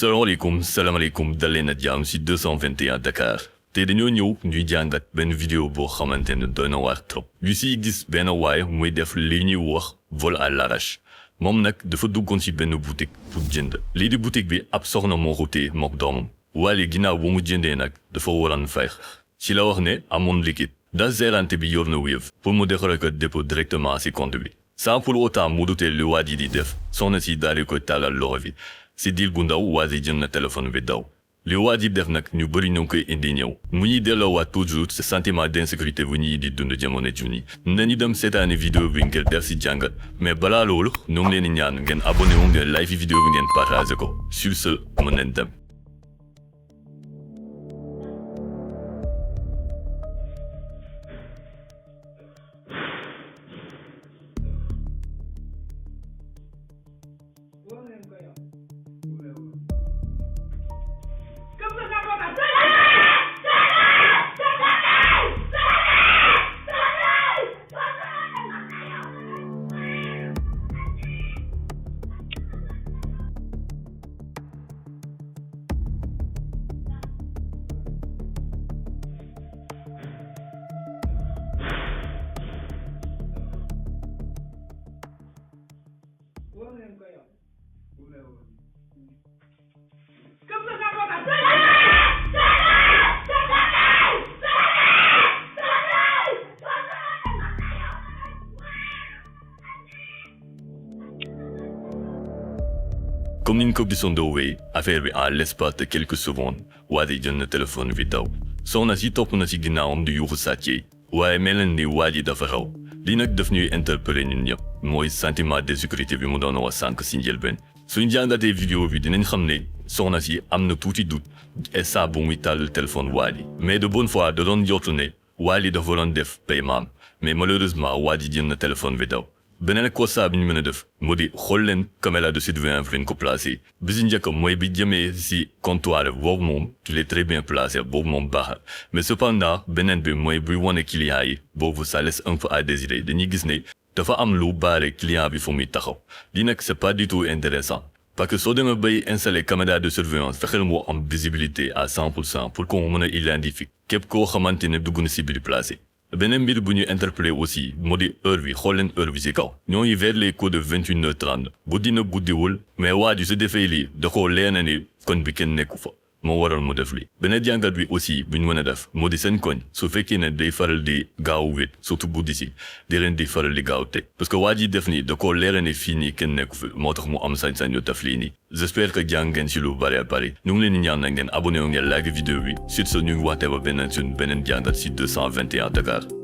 Salam alaikum dalee na jàmm si 221 Dakar te dañoo ñëw ñuy jàngat benn vidéo boo xamante ne doy na waar trop ñu siy gis benn waay muy def li ñuy wax vol à l'arrache moom nag dafa duggoon si benn boutique pour jënd lii di boutique bi ab soxna moo ko téye mook doomam waaye ginnaaw ba mu jëndee nag dafa waroon fay ci la wax ne amoon liquide da gérante bi yor na Wave pour mu defaree ko dépôt directement si compte bi sans pour autant mu dutee lu waa ji di def soxna si daal di koy tàllal loxo bi si diir bu ndaw waa ji jël na téléphone bi daw li waa ji def nag ñu bëri ñoo ngi koy indi ñëw mu ñuy delloowaat toujours ce sentiment d'insécurité bu ñuy di dund jamono junni nañu dem seetaani vidéo bi ngeen def si jàngat mais balaa loolu ñoo ngi leen di ñaan ngeen abonné wu ngeen like vidéo bi ngeen partagé ko sur ce mën nañ dem. Comme niñ ko gisandoowee affaire bi en l'espace de quelques secondes waa ji jël na téléphone bi daw soxna si topp na si ginnaawam di yuuxu sàccee waaye mel na ni waa ji dafa raw lii nag daf ñuy interpeller ñun ñëpp mooy sentiment de sécurité bi mu doon wax sànq si njëlbeen suñ jàngatee vidéo bi dinañ xam ne soxna si am na tuuti doute et ça bu muy tàll téléphone waa ji mais de bonne foi da doon jotu ne waa ji dafa doon def paiement mais malheureusement waa ji jël na téléphone bi daw beneen constat bi ñu mën a def moo di xool leen caméra de surveillance fi ñu ko placé bi si njëkk mooy bi jëmee si comptoir boobu moom il est très bien placé boobu moom baax mais cependant beneen bi mooy buy wane client yi boobu ça laisse un peu à désirer dañuy gis ne dafa am lu baare client bi fu muy taxaw lii nag c'est pas du tout intéressant parce que soo demee bay installer caméra de surveillance fexeel moo am visibilité à 100% pour qu'on mën a identifier képp koo xamante ne dugg na si biir placé beneen mbir bu ñu interpellé aussi moo di heure bi xool leen heure bi ci kaw ñoo ngi vers les coups de 21h30 bu dina guddiwul mais waa ji su defee lii da koo leer na ni koñ bi kenn nekku fa moo waral mu def lii beneen jàngat bi aussi bu ñu mën a def moo di seen koñ su fekkee ne day faral di gaaw wét surtout guddi si di leen di faral di gaaw teg parce que waa ji def nii da koo leer ne fii nii kenn nekku fi moo tax mu am sañ-sañ yu def lii nii j'espère que jàng ngeen si lu bare bari ñu ngi leen di ñaan na ngeen abonné wu ngeen like vidéo bi sur ce ñu ngi waxte ba beneen suñ beneen jàngat si 221 Dakar